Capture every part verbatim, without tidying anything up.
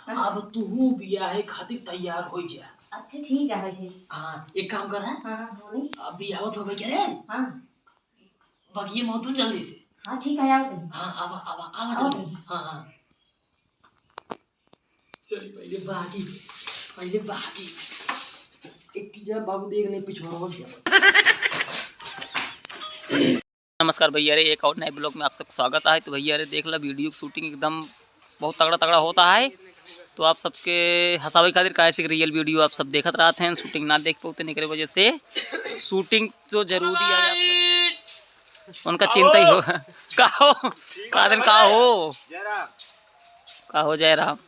हाँ। अब तू बियाहे खातिर तैयार हो जा। अच्छा, ठीक है फिर। हाँ, एक काम कर, हाँ? हाँ, हाँ, बोली। अब बियाहत हो गई रे? हाँ। बगिए में उतर जल्दी से। हाँ, ठीक है, आओ तुम। हाँ, आवा, आवा, आवा आओ जल्दी। तुम। हाँ, हाँ। चलिए, पहले बागी, पहले बागी। एक की जा बाबू देख ले पिछवाड़ा हो गया। नमस्कार भैया रे, एक और नए ब्लॉग में आप सबको स्वागत है। तो भैया रे, देख ला, वीडियो की शूटिंग एकदम बहुत तगड़ा तगड़ा होता है। तो आप सबके हंसावे खातिर काहे से रियल वीडियो आप सब देखत रहत हैं, शूटिंग ना देख पाते एकरे वजह से। शूटिंग तो जरूरी है, आप सब उनका चिंता ही हो। का हो? का दिन का हो? जयराम। का हो जयराम?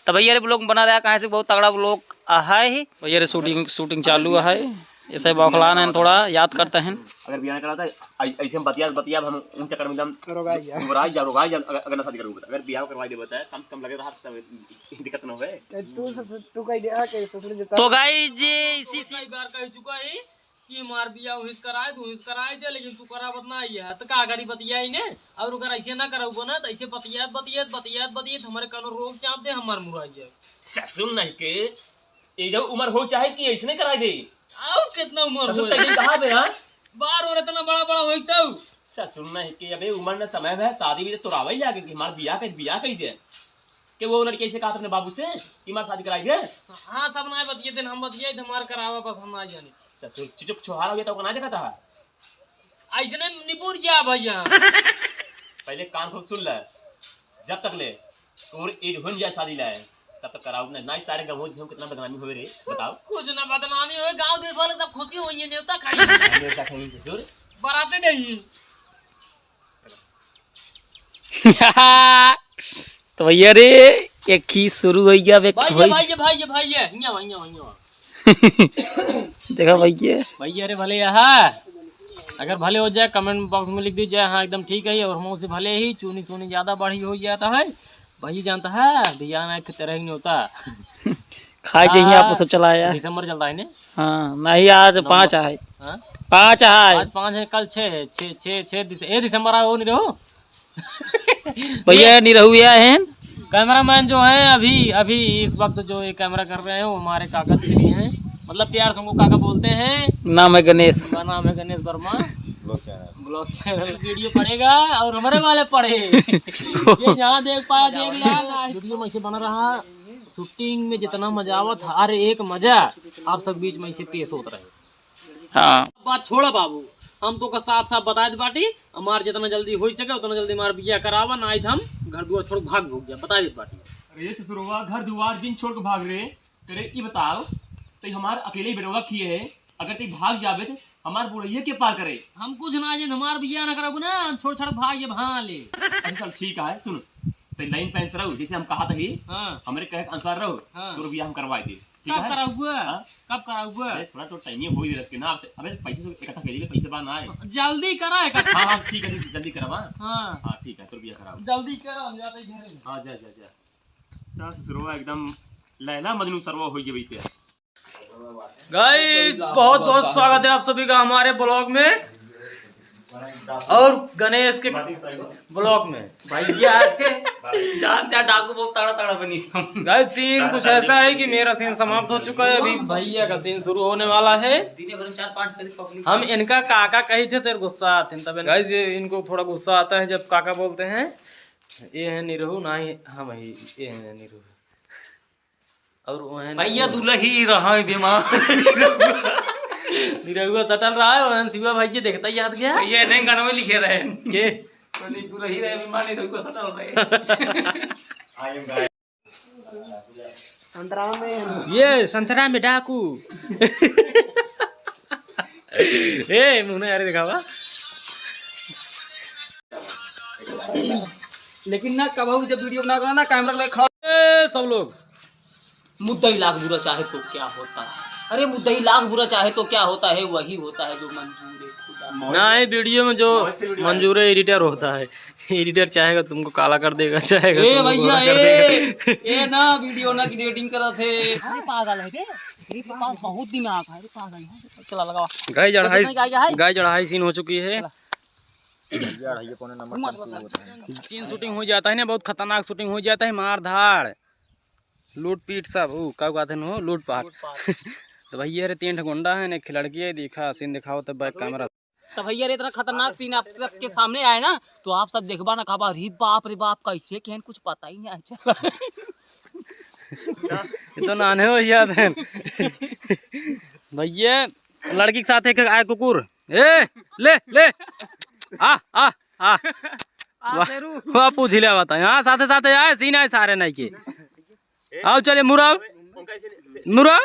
तो भैया रे, ब्लॉग बना रहा, काहे से बहुत तगड़ा ब्लॉग है। भैया रे, शूटिंग, शूटिंग चालू है। ऐसे बौखलान है, थोड़ा याद करते हैं। अगर बियाह कराता है, ऐ-, ऐसे हम बतिया, बतिया हम उन चक्कर में एकदम रोगाई जा। रोगाई जा, रोगाई जा, अगर, अगर ना शादी करूँगा तो। अगर बियाह करवाई देबे तो कम से कम लगे रहा तब दिक्कत ना होए। ए, तू ससुर, तू कह दे, हाँ, के ससुर जता। तो गाइस जी, इसी बहुत से कई बार कह चुका है कि हमार बियाह उहिस कराए दे, उहिस कराए दे, लेकिन तू करावत ना ही है। तो का करी, बतियाई ने, और अगर ऐसे ना करौबो ना, तो ऐसे बतियात, बतियात, बतियात, बतियात हमारे कानों रोग चाप दे, हमार मुराई जाए। ससुर नहीं के, ये जो उम्र हो चाहे कि ऐसे नहीं कराए दे। आओ, कितना उम्र ससुर हो? तैने कहा बे, हाँ? बार और इतना बड़ा बड़ा होई तब। ससुर नहीं के, अबे उम्र न समय है, शादी भी तो तोरावल जाके कि हमार बियाह कर, बियाह कर दे। कि वो लड़की ऐसे कहा अपने बाबू से कि हमार शादी कराई दे। हाँ, सब ना बतिए दिन हम बतिए, हमार करावा बस हम ना जानी। ससुर चुचुक छोहारा हुआ तो ओका ना देखा था। ऐसे नहीं निपुर जा भैया। पहले कान खोल सुन ले, जब तक ले तोर एज हो न जाए शादी लाए, तब तक कराऊ ना। ना ही सारे गाँव में कितना बदनामी होए रे, बताओ। कुछ ना बदनामी होए, गाँव देश वाले सब खुशी होइए, नेवता खाई। नेवता खाई ससुर। बराते नहीं। तो भैया रे, एक ही शुरू हो गया, एक भाई ये, होई। भाई ये, भाई ये, भाई ये, हियाँ, हियाँ, हियाँ। देखा भैया। भैया रे भले यहाँ, अगर भले हो जाए comment box में लिख दीजिए, हाँ एकदम ठीक है, और हमसे भले ही चूनी सूनी ज्यादा बढ़ी हो जाता है, वही जानता है, बियाह ना की तरह ही नहीं होता। खाए चाहिए हाँ, आपको सब चलाया। दिसंबर चलता है ने? हाँ, नहीं आज नवंबर। पाँच है। हाँ? पाँच है। आज पाँच है, कल छः है, छः, छः, छः दिस-, ए दिसंबर आए हो नहीं रहो? भैया, ये निरहुआ हैं। कैमरामैन जो हैं अभी, अभी इस वक्त जो ये कैमरा कर रहे हैं, वो हमारे काका श्री हैं, मतलब प्यार से उनको काका बोलते हैं। नाम है गणेश। उनका नाम है Ganesh Verma. Blog channel. Blog channel video पड़ेगा और हमारे वाले पड़े। ये जहाँ देख पाया, देख लिया ना। वीडियो में ऐसे बना रहा, शूटिंग में जितना मजा आवत, हर एक मजा आप सब बीच में ऐसे पेश होत रहे। हाँ। बात छोड़ा बाबू, हम तोका साफ साफ बताइत बाटी, हमार जितना जल्दी होइ सके उतना जल्दी हमार बियाह करावा, नाहीं त हम घर दुआर छोड़ भाग भूग जा, बताइत बाटी। अरे ससुरवा, घर दुआर जिन छोड़ के भाग रे। तेरे ई बताओ, तई हमार अकेले बेटवा किए है, अगर तई भाग जाबे त हमार बुढ़ैया के पार करे? हम कुछ ना जाने, हमार बियाह ना कराबू ना, हम छोड़ छाड़ भाग जाब, हाँ ले। अच्छा चल ठीक है, सुन, तई लाइन पे से रहो, जैसे हम कहा था ही, हाँ। हमरे कहे के अनुसार रहो, हाँ। तोर बियाह हम करवाए दे। ठीक कब है? कराउबा? हाँ? कब कराउबा? अरे, थोड़ा तो टाइम ही हो ही रखे ना। अब, अबे, पैसे से इकट्ठा कर लिए, पैसे बा ना आए। जल्दी करा है, हाँ, हाँ, ठीक है, ठीक है, जल्दी करावा। हाँ। हाँ, ठीक है, तोर बियाह करावा। जल्दी करा, हम जाते हैं घर में। हाँ, जा, जा, जा। जा ससुरवा, एकदम लैला मजनू सरवा हो गई पे। गाइस, बहुत बहुत स्वागत है आप सभी का हमारे ब्लॉग में। और गणेश के ब्लॉग में। भैया, जानते हैं डाकू बहुत तगड़ा तगड़ा बनी। गाइस, सीन कुछ ऐसा है कि मेरा सीन समाप्त हो चुका है, अभी भैया का सीन शुरू होने वाला है। हम इनका काका कही थे, तेरे गुस्सा आते हैं तब। गाइस, ये इनको थोड़ा गुस्सा आता है जब काका बोलते हैं। ये है निरहू, ना ही हम ही, ये है निरहू। और ओहन भैया दुलही रहा है बीमार। निरहुआ सटल रहा है, ओहन शिवा भाई जी देखता ही याद गया। भैया नहीं गाना में लिखे रहे। के? तो नहीं दुलही रहे बीमार, निरहुआ सटल रहे। संतरा में। ये संतरा में डाकू। ए, मुन्ना यार दिखावा। लेकिन ना कबहू जब वीडियो बना ना कैमरा लेके खड़ा। ए, सब लोग। मुद्दा ही लाख बुरा चाहे तो क्या होता है? अरे मुद्दा ही लाख बुरा चाहे तो क्या होता है? वही होता है जो मंजूर है खुदा। ना, ये वीडियो में जो मंजूर है एडिटर होता है। एडिटर चाहेगा तुमको काला कर देगा, चाहेगा ए तुमको भैया, गोरा कर ए, देगा। ए ना वीडियो ना की एडिटिंग करा थे। अरे पागल है रे, तेरे पास बहुत दिमाग है, अरे पागल है। चला लगावा। गाइस, अढ़ाई, कितना गाय है? गाइस, अढ़ाई सीन हो चुकी है। चला। भैया, अढ़ाई पौने नंबर मत चलता चला। होता है। सीन शूटिंग हो जाता है ना, बहुत खतरनाक शूटिंग हो जाता है, मार धाड़। लूट पीट सब, ऊ, का कहत हैं हो, लूट पाट। लूट पाट। तो भैया रे, तीन ठे गुंडा हैं, एक लड़की है, देखा, scene दिखाओ तब back camera। तो भैया रे, इतना खतरनाक scene आप सबके सामने आए ना, तो आप सब देखबा ना, कहबा, "अरे बाप रे बाप, कैसे केहन कुछ पता ही नहीं चला।" ये तो नान्हे हो याद है। भैया, लड़की के साथ एक आए कुकुर, ए, ले, ले, आ, आ, आ। आ, वाह, शेरू। वाह, पूछ लिया बता। हाँ, साथे साथे आए, scene आए सारे नहीं के। आओ, चलिए, मुराव। मुराव।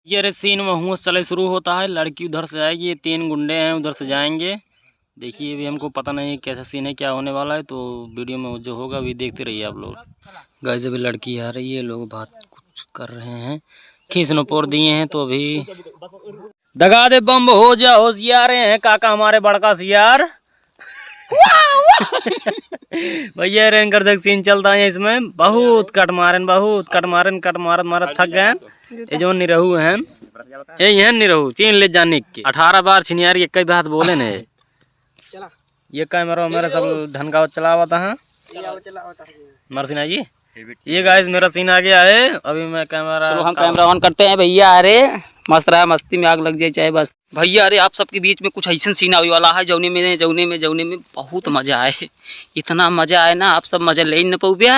ये रे, scene वहाँ से चले शुरू होता है, लड़की उधर से जाएगी, ये तीन गुंडे हैं, उधर से जाएंगे। देखिए, अभी हमको पता नहीं कैसा scene है, क्या होने वाला है, तो video में जो होगा, अभी देखते रहिए आप लोग। Guys, अभी लड़की आ रही है, लोग बात कुछ कर रहे हैं, खींच नपोर दिए हैं, तो अभी दगा दे बम हो जा होशियार हैं काका हमारे बड़का सियार। भैया, रे, एनकर से scene चलता है इसमें, बहुत कट मारन, बहुत कट मारन, कट मारत मारत थक गए। ये जो निरहू हैं, ये यहन निरहू, चीन ले जाने के अठारह बार छिनियार के कई बात बोले ने। चला। ये camera वैमरा सब ढंग का चलावत है। चलाओ, चलाओ, तार जी। मरसिन्हा जी, ये guys मेरा scene आ गया है, अभी मैं camera चलो, हम का camera on करते हैं भैया। अरे मस्त रहा, मस्ती में आग लग जाए चाहे बस। भैया, अरे आप सबके बीच में कुछ ऐसन scene आवे वाला है, जौने में, जौने में, जौने में बहुत मजा आए, इतना मजा आए ना, आप सब मजा ले ही न पउबे।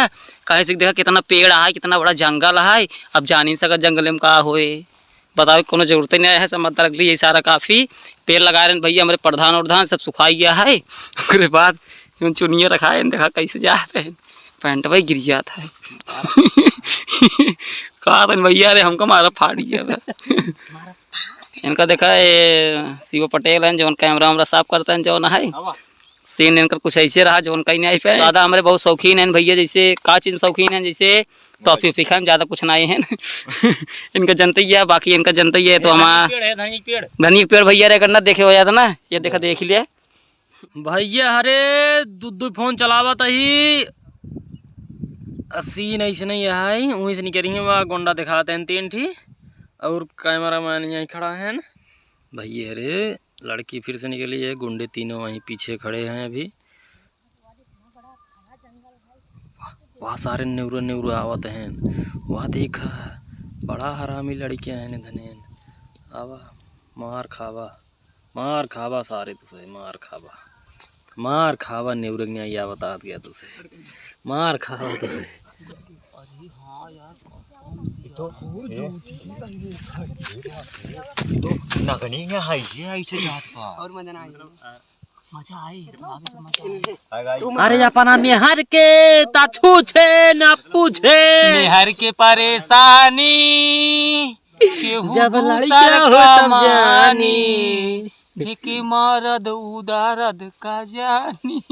काहे से देखा कितना पेड़ है, कितना बड़ा जंगल है, अब जानी सका जंगल में का होए। बतावे के कोनो जरूरत ही नहीं है, समझदार अगली ये सारा काफी पेड़ लगा रहे हैं भैया, हमारे प्रधान उर्धान सब सुखाई गया है। ओकरे बाद जौन चुनिया रखा है, देखा कैसे जा रहे हैं, पैंट भाई गिर जाता है। कहा था भैया, अरे हमको मारा फाड़ गया था। इनका देखा ये शिव पटेल हैं, जौन camera वैमरा साफ करते हैं, जौन है। Scene इनकर कुछ ऐसे रहा, जौन कहीं नहीं आई पे। दादा हमारे बहुत शौकीन हैं भैया, जैसे का चीज में शौकीन हैं, जैसे टॉफी उफी खाए में ज्यादा कुछ नहीं है। इनका जनते ही है, बाकी इनका जनते ही है, तो ये हमारा धनिया के पेड़ है, धनिया के पेड़। धनिया के पेड़ भैया रे, अगर ना देखे हो जाता ना, ये देखा, देख लिया। भैया हरे दू दू फोन चलावत ही, scene ऐसे नहीं है, वहीं से निकलेंगे, वहाँ गुंडा दिखाते हैं तीन ठी, और cameraman यहीं खड़ा है। भैया हरे लड़की फिर से निकली है, गुंडे तीनों वहीं पीछे खड़े हैं अभी। वाह, सारे नेउरा नेउरा आवत हैं। वाह, देखा, बड़ा हरामी लड़के हैं धनेन। आवा, मार खावा, मार खावा सारे तुसे, मार खावा, मार खावा, नेउरंगिया या बतात गया तुसे, मार खावा तुसे। तो नगनी में है ये ऐसे जात का। और मजा ना आई। मजा आई, तो आगे से मजा आई। अरे अपना मेहर के ता छूछे ना पूछे। मेहर के परेशानी केहू जब लड़का दूसर हो तब कमानी। जानी। जेके मरद उदारद का जानी।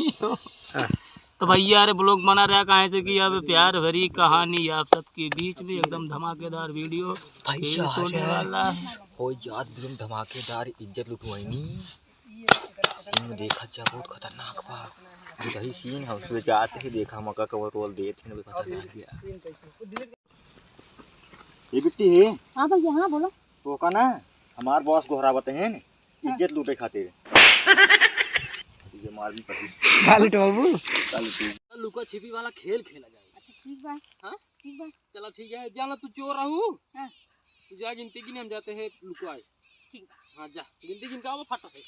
तो भैया अरे vlog बना रहा, काहे से कि अब प्यार भरी कहानी आप सबके बीच में एकदम धमाकेदार video भैया पेश होने अरे वाला है। हो जात एकदम धमाकेदार इज्जत लुटवाइनी। Scene देखत जा, बहुत खतरनाक बा। दुधही scene है, उसमें जात ही देखा, मौका कवर रोल देत ही, ना कोई खतरनाक बिया। ये बिट्टी है? हाँ भैया, हाँ बोलो। तो का ना, हमार boss गोहरावत हैं, हाँ। इज्जत लूटे खातिर। ये मार भी पड़ी। खा लूट बाबू। खा लूट। लुका छिपी वाला खेल खेला जाए। अच्छा ठीक बा। हाँ? ठीक बा। चला ठीक है, जाना तू चोर रहू। हाँ। तू जा गिनती गिने, हम जाते हैं लुकाए। ठीक बा। हाँ जा, गिनती गिन के आओ फटाफट।